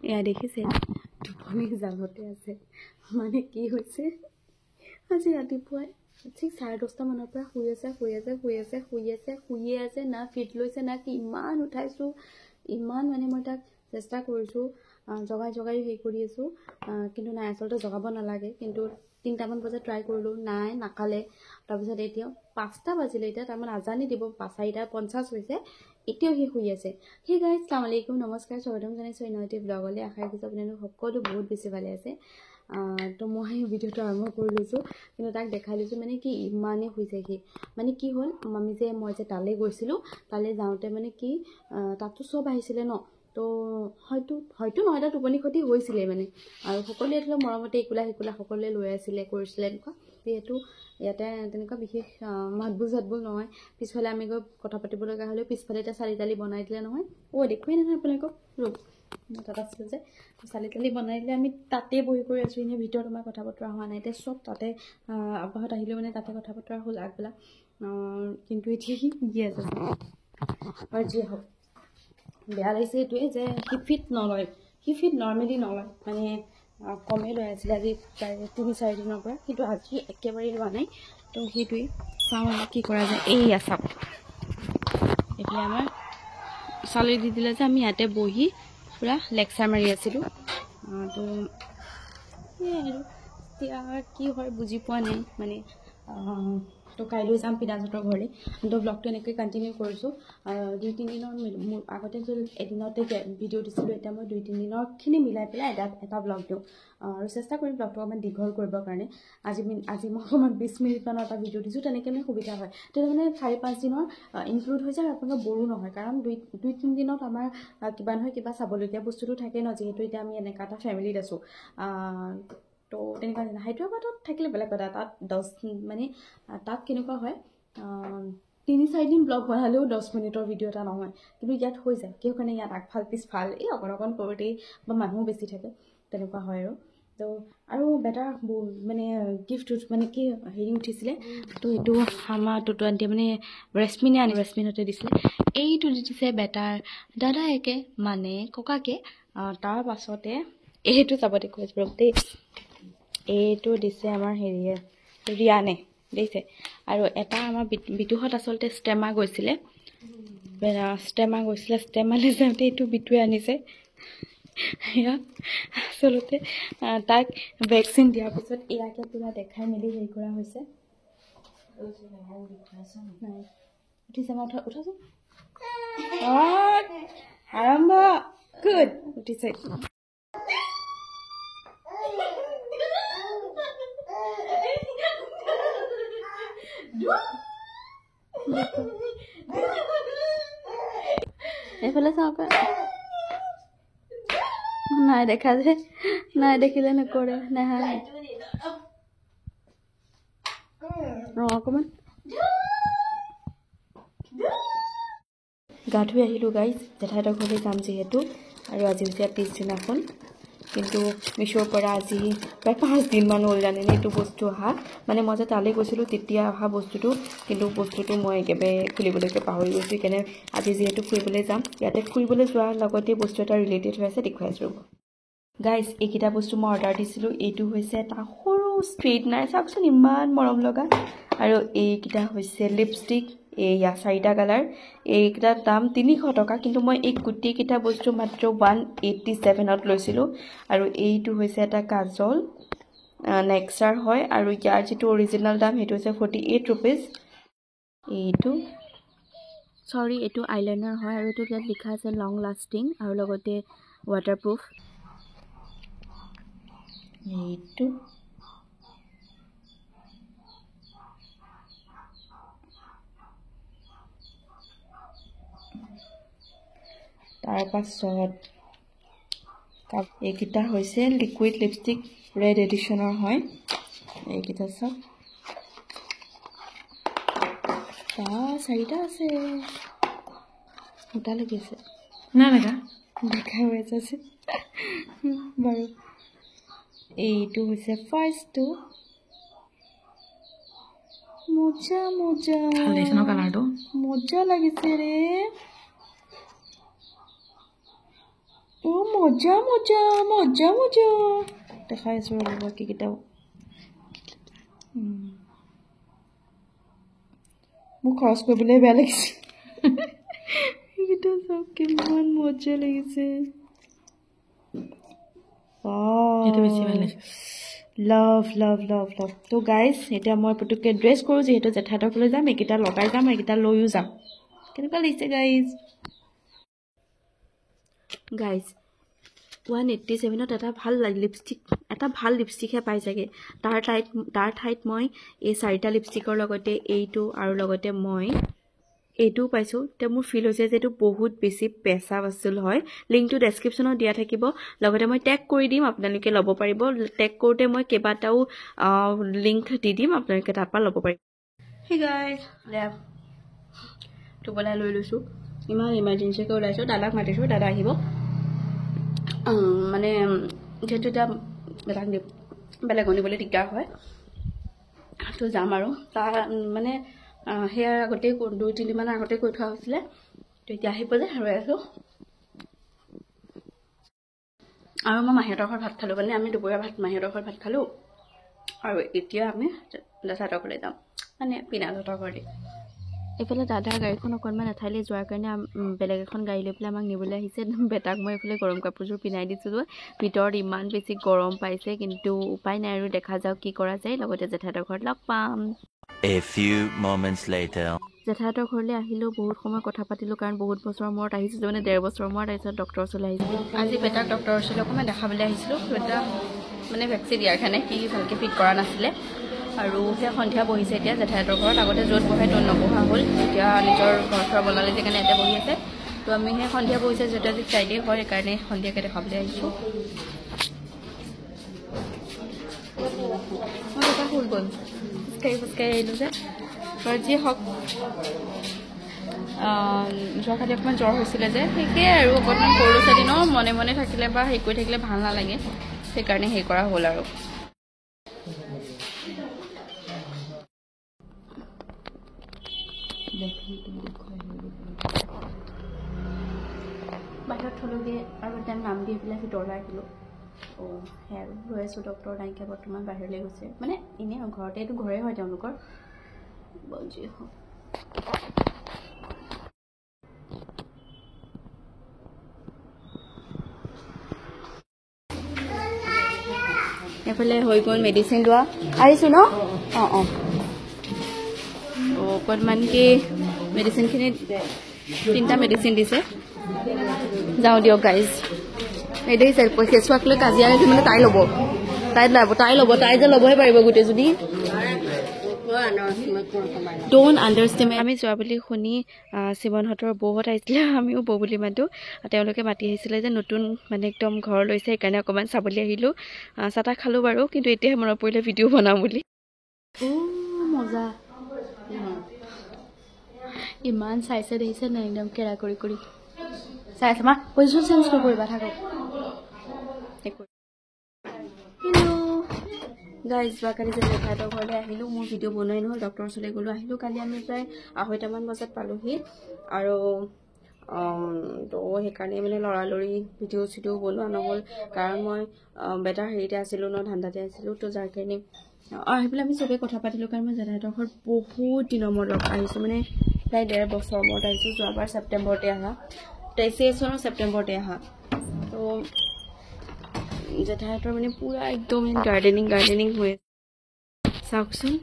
এয়া দেখিছে টোপনি জালতে আছে। মানে কি হৈছে, আজি ৰাতিপুৱাই ঠিক 10:30 মানৰ পৰা শুই আছে শুই আছে শুই আছে শুই আছে শুইয়ে আছে, না ফিট লৈছে না কি। ইমান উঠাইছোঁ, ইমান মানে মই তাক চেষ্টা কৰিছোঁ, জগাই জগাই হেৰি কৰি আছোঁ, কিন্তু নাই, আচলতে জগাব নালাগে। কিন্তু 3টামান বজাত ট্ৰাই কৰিলোঁ, নাই নাখালে। তাৰপিছত এতিয়া 5টা বাজিলে, এতিয়া তাৰমানে আজানি দিব 4:50 হৈছে, এতিয়াও সি শুই আছে। সেই গাইজ, আসসালামু আলাইকুম, নমস্কাৰ, স্বাগতম জনাইছোঁ অন্য এটি ব্লগলৈ। আশা ৰাখিছোঁ আপোনালোক সকলো বহুত বেছি ভালে আছে। তো মই ভিডিঅ'টো আৰম্ভ কৰি লৈছোঁ, কিন্তু তাক দেখাই লৈছোঁ মানে কি ইমানেই শুইছে সি। মানে কি হ'ল, আমি যে মই যে তালৈ গৈছিলোঁ, তালৈ যাওঁতে মানে কি তাততো চব আহিছিলে ন, তো হয়তো হয়তো নহয়, তাৰ টোপনি ক্ষতি হৈছিলে মানে। আৰু সকলোৱে ধৰি লওক মৰমতে ইকুলা সিকুলা সকলোৱে লৈ আছিলে কৰিছিলে এনেকুৱা। যিহেতু ইয়াতে তেনেকুৱা বিশেষ মাতবোল চাতবোল নহয়, পিছফালে আমি গৈ কথা পাতিব লগা হ'লেও পিছফালে এতিয়া চালি তালি বনাই দিলে নহয়। অ' দেখুৱাই নহয় আপোনালোকক, ৰ'ব, মই তাত আছিলোঁ যে, চালি তালি বনাই দিলে, আমি তাতেই বহি কৰি আছোঁ। এনেই ভিতৰত আমাৰ কথা বতৰা হোৱা নাই, এতিয়া চব তাতে আব্বাহঁত আহিলেও মানে তাতে কথা বতৰা হ'ল আগবেলা। কিন্তু এতিয়া সি শুই আছে। আৰু যিয়ে হওক, বেয়া লাগিছে এইটোৱে যে সি ফিট নলয়, সি ফিট নৰ্মেলি নলয়, মানে কমেই লৈ আছিলে আজি প্ৰায় 3-4 দিনৰ পৰা, কিন্তু আজি একেবাৰেই লোৱা নাই। তো সেইটোৱেই চাওঁ আৰু কি কৰা যায়। এইয়া চাওক, এইফালে আমাৰ চালি দি দিলে যে আমি ইয়াতে বহি পূৰা লেকচাৰ মাৰি আছিলোঁ। তো সেয়াই আৰু এতিয়া কি হয় বুজি পোৱা নাই মানে। তো কাইলৈ যাম পিনাজহঁতৰ ঘৰলৈ। তো ব্লগটো এনেকৈ কণ্টিনিউ কৰিছোঁ। 2-3 দিনৰ মোৰ আগতে যদি এদিনতে ভিডিঅ' দিছিলোঁ, এতিয়া মই 2-3 দিনৰখিনি মিলাই পেলাই এটা এটা ব্লগ দিওঁ আৰু চেষ্টা কৰিম ব্লগটো অকণমান দীঘল কৰিবৰ কাৰণে। আজি মই অকণমান 20 মিনিটমানৰ এটা ভিডিঅ' দিছোঁ, তেনেকৈ মানে সুবিধা হয়। তেতিয়া মানে 4-5 দিনৰ ইনক্লুড হৈ যায় আৰু আপোনালোকৰ বৰো নহয়, কাৰণ 2-3 দিনত আমাৰ কিবা নহয় কিবা চাবলগীয়া বস্তুটো থাকে ন, যিহেতু এতিয়া আমি এনেকুৱা এটা ফেমিলিত আছোঁ। তো তেনেকুৱা নিচিনা। হায়দৰাবাদত থাকিলে বেলেগ কথা, তাত 10 মানে তাত কেনেকুৱা হয়, 3-4 দিন ব্লগ বনালেও 10 মিনিটৰ ভিডিঅ' এটা নহয়, কিন্তু ইয়াত হৈ যায়। কিয় কাৰণে ইয়াত আগফাল পিছফাল এই অকণ অকণ কৰোঁতেই বা মানুহো বেছি থাকে, তেনেকুৱা হয় আৰু। তো আৰু বেটাৰ মানে গিফ্ট মানে কি হেৰি উঠিছিলে, তো এইটো আমাৰ টুটু আণ্টিয়ে মানে ৰেশ্মিনে আনি ৰেশ্মিনতে দিছিলে। এইটো দি দিছে বেটাৰ দাদায়েকে মানে ককাকে। তাৰ পাছতে এইটো যাব দেখুৱাইছোঁ ৰ'ব দেই, এইটো দিছে আমাৰ হেৰিয়ে ৰিয়ানে দিছে। আৰু এটা আমাৰ বিটুহঁত আচলতে ষ্টেমা গৈছিলে, ষ্টেমা গৈছিলে, ষ্টেমালৈ যাওঁতে এইটো বিটুৱে আনিছে। এয়া আচলতে তাক ভেকচিন দিয়াৰ পিছত ইয়াকে পূৰা দেখাই মেলি হেৰি কৰা হৈছে। নাই উঠিছে, মই উঠাচোন, আৰম্ভ, গুড, উঠিছে। এইফালে চাওক, নাই দেখা যে, নাই দেখিলে নকৰে, নাহাঁহে। অঁ অকণমান গা ধুই আহিলোঁ গাইজ, জেঠাইহঁতৰ ঘৰলৈ যাম যিহেতু, আৰু আজি হৈছে পিছদিনাখন। কিন্তু মিছ'ৰ পৰা আজি প্ৰায় 5 দিনমান হ'ল জানেনে এইটো বস্তু অহা। মানে মই যে তালৈ গৈছিলোঁ তেতিয়া অহা বস্তুটো, কিন্তু বস্তুটো মই একেবাৰে খুলিবলৈকে পাহৰি গৈছোঁ। সেইকাৰণে আজি যিহেতু ফুৰিবলৈ যাম, ইয়াতে ফুৰিবলৈ যোৱাৰ লগতে বস্তু এটা ৰিলেটেড হৈ আছে, দেখুৱাই আছোঁ ৰ'ব। গাইজ, এইকেইটা বস্তু মই অৰ্ডাৰ দিছিলোঁ। এইটো হৈছে এটা সৰু ষ্ট্ৰেইটনাৰ, চাওকচোন ইমান মৰম লগা। আৰু এইকেইটা হৈছে লিপষ্টিক, এইয়া 4টা কালাৰ। এইকেইটাৰ দাম 300 টকা, কিন্তু মই এই গোটেইকেইটা বস্তু মাত্ৰ 187ত লৈছিলোঁ। আৰু এইটো হৈছে এটা কাজল, নেক্সাৰ হয়, আৰু ইয়াৰ যিটো অৰিজিনেল দাম সেইটো হৈছে 48 ৰুপিজ। এইটো চৰি, এইটো আইলাইনাৰ হয়, আৰু এইটো ইয়াত লিখা আছে লং লাষ্টিং আৰু লগতে ৱাটাৰপ্ৰুফ। এইটো তাৰপাছত এইকেইটা হৈছে লিকুইড লিপষ্টিক, ৰেড এডিশ্যনৰ হয় এইকেইটা। চাওক, 4টা আছে, সূতা লাগি আছে, নাই দেখা, দেখা হৈ আছে বাৰু। এইটো হৈছে ফাৰ্ষ্টটো, মজা মজা কালাৰটো মজা লাগিছে ৰে। অ' মজা মজা মজা মজা দেখাই আছোঁ ৰ'ব বাকীকেইটাও। মোক খৰচ কৰিবলৈ বেয়া লাগিছে। এইকেইটা চাওক কিমান মজা লাগিছে। লাভ লাভ লাভ লাভ। তো গাইজ এতিয়া মই পুতুককৈ ড্ৰেছ কৰোঁ, যিহেতু জেঠাইহঁতৰ ঘৰলৈ যাম, এইকেইটা লগাই যাম, এইকেইটা লৈও যাম। কেনেকুৱা লাগিছে গাইজ? গাইজ 187ত এটা ভাল লিপষ্টিক, এটা ভাল লিপষ্টিকহে পাই চাগে। তাৰ ঠাইত মই এই 4টা লিপষ্টিকৰ লগতে এইটো আৰু লগতে মই এইটোও পাইছোঁ। এতিয়া মোৰ ফিল হৈছে যে এইটো বহুত বেছি পেচা বস্তু হয়। লিংকটো ডেছক্ৰিপশ্যনত দিয়া থাকিব, লগতে মই টেগ কৰি দিম, আপোনালোকে ল'ব পাৰিব। টেগ কৰোঁতে মই কেইবাটাও লিংক দি দিম, আপোনালোকে তাৰপৰা ল'ব পাৰিব। সেই গাইজ টোপলাই লৈ লৈছোঁ, ইমান ইমাৰ্জেঞ্চিকৈ ওলাইছোঁ। দাদাক মাতিছোঁ, দাদা আহিব। মানে যিহেতু এতিয়া বেলেগক নিবলৈ দিগদাৰ হয়, তো যাম আৰু। তাৰ মানে সেয়াৰ আগতেই 2-3 দিনমানৰ আগতেই কৈ থোৱা হৈছিলে, তো এতিয়া আহিব যে ৰৈ আছোঁ। আৰু মই মাহীহঁতৰ ঘৰত ভাত খালোঁ, মানে আমি দুপৰীয়া ভাত মাহীহঁতৰ ঘৰত ভাত খালোঁ আৰু এতিয়া আমি জেঠাইহঁতৰ ঘৰলৈ যাম, মানে পিনালহঁতৰ ঘৰলৈ। এইফালে দাদাৰ গাড়ীখন অকণমান এঠাইলৈ যোৱাৰ কাৰণে বেলেগ এখন গাড়ী লৈ পেলাই আমাক নিবলৈ আহিছে। বেটাক মই এইফালে গৰম কাপোৰযোৰ পিন্ধাই দিছিলোঁ, ভিতৰত ইমান বেছি গৰম পাইছে, কিন্তু উপায় নাই আৰু, দেখা যাওক কি কৰা যায়। লগতে জেঠাইহঁতৰ ঘৰত লগ পাম। A few moments later. জেঠাইহঁতৰ ঘৰলৈ আহিলোঁ, বহুত সময় কথা পাতিলোঁ, কাৰণ বহুত বছৰৰ মূৰত আহিছিলোঁ, মানে 1.5 বছৰৰ মূৰত। তাৰপিছত ডক্টৰৰ ওচৰলৈ আহিছিলোঁ। আজি বেটাক ডক্টৰৰ ওচৰলৈ অকণমান দেখাবলৈ আহিছিলোঁ। বেটা মানে ভেকচিন দিয়াৰ কাৰণে সি ভালকৈ ফিট কৰা নাছিলে। আৰু সেই সন্ধিয়া বহিছে এতিয়া জেঠাইহঁতৰ ঘৰত। আগতে য'ত বহে ত'ত নবহা হ'ল, এতিয়া নিজৰ ঘৰ চৰ বনালে যে কাৰণে ইয়াতে বহি আছে। তো আমি সেই সন্ধিয়া বহিছে, যিহেতু আজি ফ্ৰাইডে হয়, সেইকাৰণে সন্ধিয়াকৈ দেখাবলৈ আহিছোঁ। মোৰ বেটা শুই গ'ল, খোজকাঢ়ি খোজকাঢ়ি আহিলোঁ যে। বাৰু যি হওক, যোৱাকালি অকণমান জ্বৰ হৈছিলে যে, সেইটোৱে আৰু অকণমান সৰু ল'ৰা ছোৱালী ন, মনে মনে থাকিলে বা হেৰি কৰি থাকিলে ভাল নালাগে, সেইকাৰণে হেৰি কৰা হ'ল আৰু। বাহিৰত থলোগৈ আৰু এতিয়া নাম দি পেলাই ভিতৰলৈ আহিলোঁ। অঁ সেয়া আৰু ৰৈ আছোঁ, ডক্টৰ নাইকিয়া বৰ্তমান বাহিৰলৈ গৈছে, মানে এনেই আৰু ঘৰতে, এইটো ঘৰে হয় তেওঁলোকৰ। যি হওক, এইফালে হৈ গ'ল মেডিচিন লোৱা। আহিছোঁ ন? অঁ অঁ অকণমানকৈ মেডিচিনখিনি, 3টা মেডিচিন দিছে। যাওঁ দিয়ক গাইজ। এই দেখিছে কেঁচুৱাক লৈ কাজিয়া লাগি, মানে তাই ল'ব, তাই ল'ব, তাই ল'ব, তাই যে ল'বহে পাৰিব গোটেইজনী। Don't understand. আমি যোৱা বুলি শুনি চিমনহঁতৰ বৌহঁত আহিছিলে, আমিও বৌ বুলি মাতোঁ। তেওঁলোকে মাতি আহিছিলে যে নতুন মানে একদম ঘৰ লৈছে, সেইকাৰণে অকণমান চাবলৈ আহিলোঁ। চাহ তাহ খালোঁ বাৰু, কিন্তু এতিয়াহে মনত পৰিলে ভিডিঅ' বনাম বুলি। অ' মজা, ইমান চাইছে দেখিছে নাই, একদম কেৰা কৰি কৰি চাই আছে। মা পজিশ্যন চেঞ্জ নকৰিবা, থাকক। হেল্ল' গাইজ, যোৱাকালি যে জেঠাইহঁতৰ ঘৰলৈ আহিলোঁ, মোৰ ভিডিঅ' বনোৱাই নহ'ল, ডক্টৰৰ ওচৰলৈ গ'লোঁ, আহিলোঁ। কালি আমি প্ৰায় 2:30মান বজাত পালোহি আৰু তো সেইকাৰণে মানে লৰালৰি ভিডিঅ' চিডিঅ' বনোৱা নহ'ল, কাৰণ মই বেটাৰ হেৰিতে আছিলোঁ ন, ধান্দাতে আছিলোঁ, তো যাৰ কাৰণে আহি পেলাই আমি চবেই কথা পাতিলোঁ। কাৰণ মই জেঠাইহঁতৰ ঘৰত বহুত দিনৰ মূৰত লগ আহিছোঁ, মানে প্ৰায় 1.5 বছৰৰ মূৰত আহিছোঁ। যোৱাবাৰ ছেপ্টেম্বৰতে অহা, 23 চনৰ ছেপ্টেম্বৰতে অহা। তো জেঠাইহঁতৰ মানে পূৰা একদম গাৰ্ডেনিং গাৰ্ডেনিং হৈ আছে। চাওকচোন,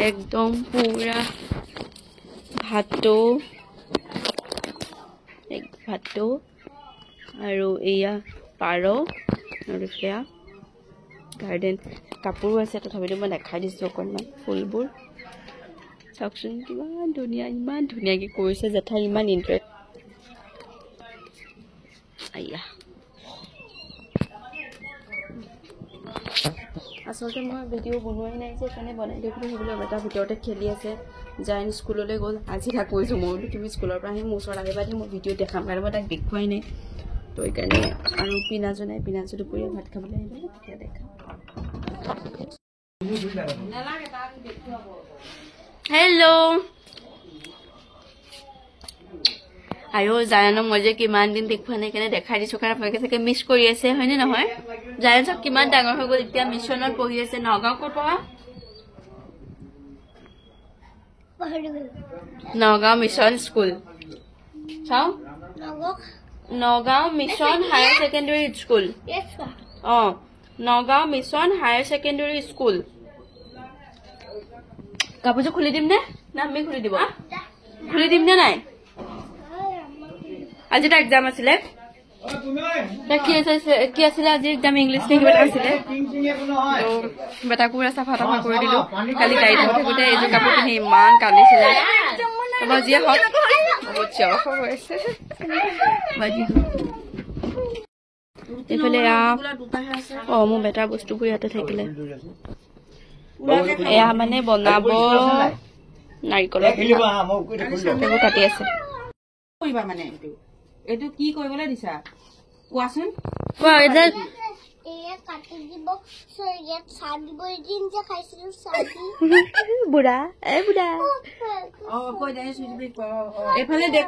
একদম পূৰা ভাটৌ, ভাটৌ আৰু এয়া পাৰ আৰু সেয়া গাৰ্ডেন। কাপোৰো আছে, তথাপিতো মই দেখাই দিছোঁ অকণমান ফুলবোৰ। চাওকচোন কিমান ধুনীয়া, ইমান ধুনীয়াকৈ কৰিছে জেঠাই, ইমান ইণ্টাৰেষ্ট। আইয়া, আচলতে মই ভিডিঅ' বনোৱাই নাই যে, সেইকাৰণে বনাই দিওঁ বুলি ভাবিলোঁ। এটা ভিতৰতে খেলি আছে, জাইন স্কুললৈ গ'ল। আজি তাক কৈছোঁ মই বোলো তুমি স্কুলৰ পৰা আহি মোৰ ওচৰত আহিবা দি মই ভিডিঅ' দেখাম, কাৰণ মই তাক দেখুৱাই নাই, তো সেইকাৰণে। আৰু পিনাজো নাই, পিনাজো দুপৰীয়া ভাত খাবলৈ আহিব, তেতিয়া দেখাম। হেল্ল' আৰু জায়নক মই যে কিমান দিন দেখুওৱা নাই কাৰণে দেখাই দিছো, কাৰণ আপোনালোকে চাগে মিছ কৰি আছে, হয়নে নহয়? জায়ন চব কিমান ডাঙৰ হৈ গ'ল, এতিয়া মিছনত পঢ়ি আছে। নগাঁও ক'ত পঢ়া? Nagaon mission school. চাওঁ, Nagaon mission higher secondary school. অ, Nagaon mission higher secondary school. কাপোৰযোৰ খুলি দিম নে? না আমি খুলি দিব? খুলি দিম নে নাই? আজি এটা এক্সাম আছিলে, কি আছিলে আজি এক্সাম? ইংলিছ নে কিবা এটা আছিলে। বেটাকো পুৰা চাফা তাফা কৰি দিলো। কালি গাড়ীত থাকোঁতে এইযোৰ কাপোৰ পিন্ধি ইমান কান্দিছিলে। যিয়ে হওক, বহুত চিঞৰ হৈ আছে। এইফালে এয়া, অ মোৰ বেটাৰ বস্তুবোৰ ইয়াতে থাকিলে। এয়া মানে বনাব নাৰিকলৰ পিঠা, এইবোৰ কাটি আছে। মানে এইটো কি কৰিবলৈ দিছা কোৱাচোন? বুঢ়া এ বুঢ়া,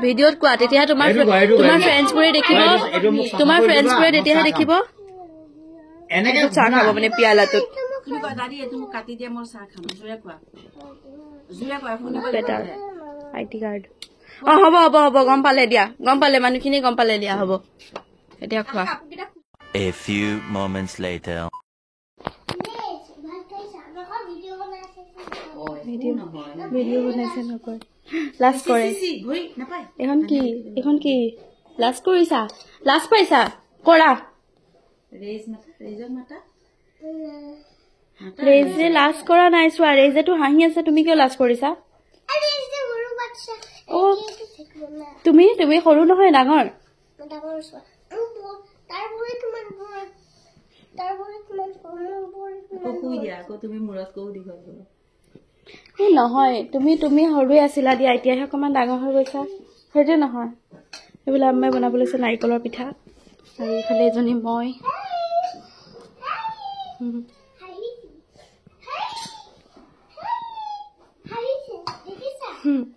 ভিডিঅ'ত কোৱা, তেতিয়া তোমাৰ ফ্ৰেণ্ডছ বোৰে দেখিব, তোমাৰ ফ্ৰেণ্ডছ বোৰে তেতিয়াহে দেখিব। চাহ খাব মানে পিয়ালাটোত। বেটাৰ আই ডি কাৰ্ড। অ হ'ব হ'ব হ'ব, গম পালে দিয়া, গম পালে মানুহখিনি, গম পালে দিয়া, হ'ব এতিয়া খোৱা। A few moments later. Video বনাইছে নকয়, লাজ কৰে। এইখন কি? এইখন কি? লাজ কৰিছা? লাজ পাইছা? কৰা ৰেজে লাজ কৰা নাই, চোৱা ৰেজেটো হাঁহি আছে, তুমি কিয় লাজ কৰিছা? অ তুমি তুমি সৰু নহয় ডাঙৰ? নহয়, তুমি তুমি সৰুৱে আছিলা দিয়া, এতিয়াহে অকণমান ডাঙৰ হৈ গৈছা, সেইটোৱে নহয়। এইবিলাক আম্মাই বনাব লৈছে নাৰিকলৰ পিঠা, আৰু এইফালে এজনী মই।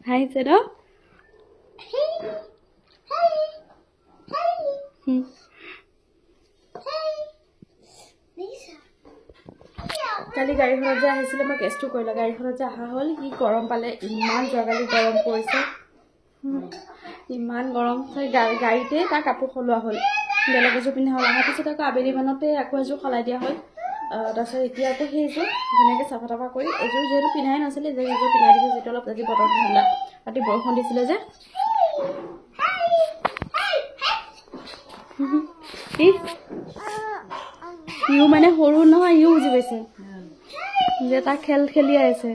হাঁহিছে ন? কালি গাড়ীখনত যে আহিছিলে, মই কেছটো কৰিলোঁ। গাড়ীখনত যে অহা হ'ল, কি গৰম পালে, ইমান যোৱাকালি গৰম পৰিছে, ইমান গৰম। গাড়ীতে তাৰ কাপোৰ সলোৱা হ'ল, বেলেগ এযোৰ পিন্ধা হ'ল। অহাৰ পিছত আকৌ আবেলি মানতে আকৌ এযোৰ সলাই দিয়া হ'ল। তাৰপিছত এতিয়া আকৌ সেইযোৰ ধুনীয়াকৈ চাফা তাফা কৰি, এযোৰ যিহেতু পিন্ধাই নাছিলে, যে সেইযোৰ পিন্ধাই দিছোঁ, যিটো অলপ আজি বতৰটো ঠাণ্ডা, ৰাতি বৰষুণ দিছিলে যে। সিও মানে সৰু নহয়, সিও বুজি পাইছে যে তাক খেল খেলি আছে।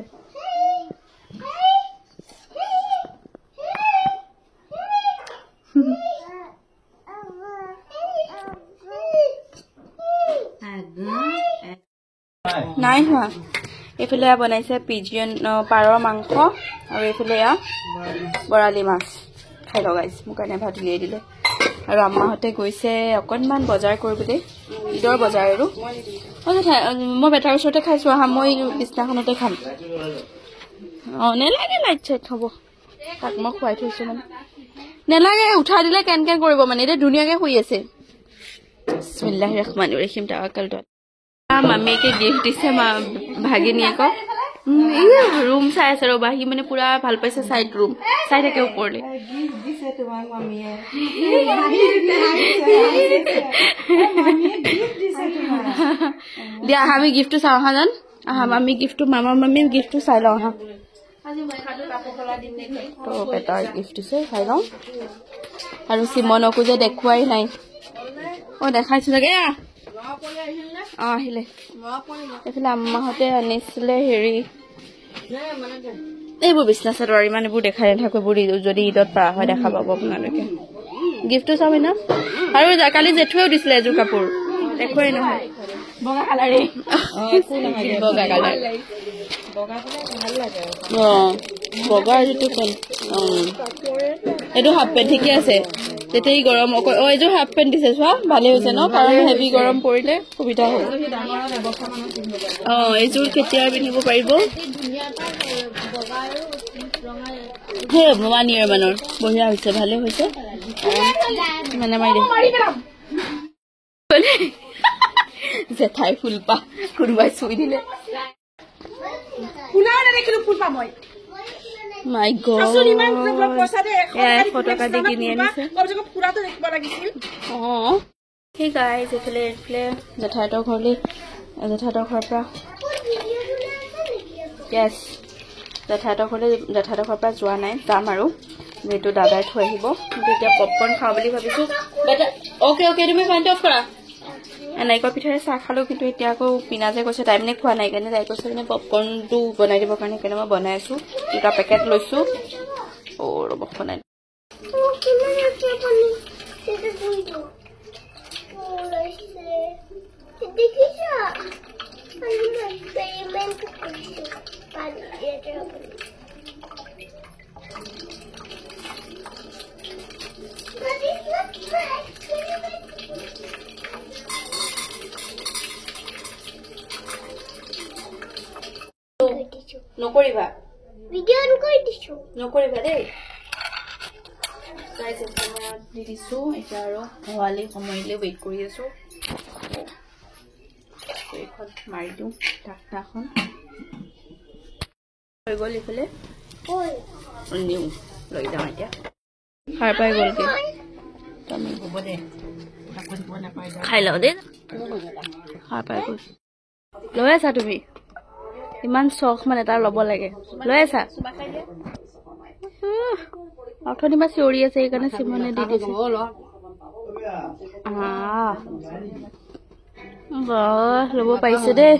নাই হোৱা। এইফালে বনাইছে পিজিয়ন পাৰৰ মাংস, আৰু এইফালে এয়া বৰালি মাছ। খাই লগাইছে, মোৰ কাৰণে ভাত উলিয়াই দিলে। আৰু আম্মাহঁতে গৈছে অকণমান বজাৰ কৰিবলৈ, ঈদৰ বজাৰ। আৰু মই বেটাৰ ওচৰতে খাইছোঁ, আহা মই বিছনাখনতে খাম। অ নেলাগে লাইট চাইট হ'ব, তাক মই খুৱাই থৈছোঁ মানে। নেলাগে, উঠাই দিলে কেন কেন কৰিব মানে, এতিয়া ধুনীয়াকৈ শুই আছে। বিছমিল্লাহিৰ ৰহমানিৰ ৰহিম। তাৱাক্কালতু। মামীয়েকে গিফ্ট দিছে ভাগিনীয়েকক। ৰুম চাই আছে ৰ'বা, সি মানে পুৰা ভাল পাইছে, চাইড ৰুম চাই থাকে ওপৰলৈ। দিয়া আহা, আমি গিফ্টটো চাওঁ আহা জান, আহা আমি গিফ্টটো, মামা মামীৰ গিফ্টটো চাই লওঁ আহা। তো বেটাৰ গিফ্ট দিছে, চাই লওঁ। আৰু চিমনকো যে দেখুৱাই নাই, অ দেখাইছো চাগে। অ আহিলে। এইফালে আম্মাহঁতে আনিছিলে হেৰি এইবোৰ বিচনা চাদৰ, ইমান এইবোৰ দেখাই নাথাকো, এইবোৰ যদি ঈদত পাৰা হয় দেখা পাব আপোনালোকে। গিফ্টটো চাব না। আৰু কালি জেঠুৱেও দিছিলে এযোৰ কাপোৰ, দেখুৱাই নহয়, বগা কালাৰে, বগা কালাৰ। অ বগা যিটো কোন, অ এইটো হাফ পেণ্ট ঠিকে আছে, তেতিয়া গৰম। অ এইযোৰ হাফ পেণ্ট দিছে, চোৱা ভালেই হৈছে ন, কাৰণ হেভি গৰম পৰিলে সুবিধা হ'ব। অ এইযোৰ কেতিয়া পিন্ধিব পাৰিব? সেই 1 ইয়েৰ মানৰ বঢ়িয়া হৈছে, ভালে হৈছে। মানে মাৰি দে জেঠাই ফুলপাহ কোনোবাই চুই দিলে। মাই গড, 100 টকা দি কিনি আনিছে। অঁ ঠিক গাইজ, এইফালে এইফালে জেঠাইহঁতৰ ঘৰলৈ, জেঠাইহঁতৰ ঘৰৰ পৰা য়েছ জেঠাইহঁতৰ ঘৰলৈ, জেঠাইহঁতৰ ঘৰৰ পৰা যোৱা নাই, যাম আৰু যিহেতু দাদাই থৈ আহিব। কিন্তু এতিয়া পপকৰ্ণ খাওঁ বুলি ভাবিছোঁ। অ'কে অ'কে, তুমি ফেনটো অফ কৰা। নাৰিকল পিঠাৰে চাহ খালোঁ, কিন্তু এতিয়া আকৌ পিনাজে কৈছে তাই মানে খোৱা নাই কাৰণে তাই কৈছে মানে পপকৰ্ণটো বনাই দিবৰ কাৰণে, সেইকাৰণে মই বনাই আছোঁ। 2টা পেকেট লৈছোঁ। অ' ৰ'ব বনাই নকৰিবা, নকৰিবা দেই। দি দিছোঁ এতিয়া আৰু হোৱালি সময়লৈ ৱেইট কৰি আছোঁ। এইখন মাৰি দিওঁ ঢাকনাখন। হৈ গ'ল, এইফালে নিওঁ লৈ যাওঁ এতিয়া। সাৰ পাই গ'লগৈ, খাই লওঁ দেই। সাৰ পাই গ'ল। লৈ আছা তুমি? ইমান চখ মানে তাৰ ল'ব লাগে। লৈ আছা? অথনি বা চিঞৰি আছে, সেইকাৰণে চিমনে দি দিছে। ল'ব পাৰিছে দেই।